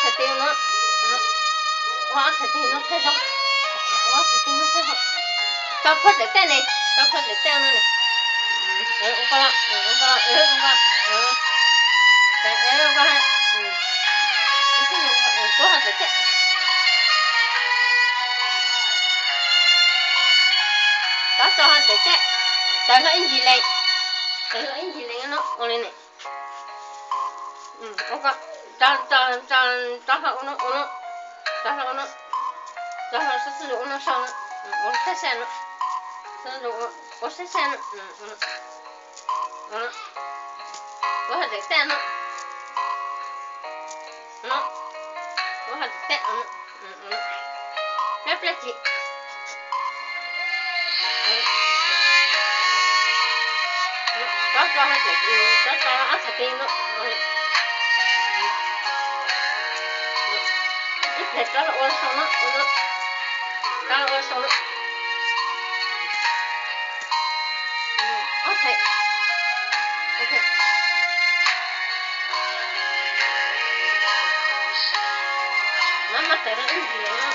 Txhais tes no, ua ob txhais tes no thawj zaug, ua ob txhais tes no thawj zaug. Tso plhuav daim teb ne, tso plhuav daim teb no ne. Ua koj, ua koj, ua koj, ua koj, ua koj, ua koj, ua koj, tso hauv daim teb, tawm hlo ib ncig lees, tawm hlo ib ncig lees no ua li ne. Ua koj, tso, tso, tso, tso hlo ua no, ua no, tso hlo ua no, tso hlo sab xib lus ua no sau no, ua saib saib no, ua saib saib no, ua hauv daim teb no, no, ua hauv daim teb no, pliab pliab tsis, tso, tso hauv daim, tso, tso ob txhais tes no, ib pliag tso los ua sau no, ua no, tso los ua sau no. Ob txhais, maj maj tawm hlo ib ncig lees no,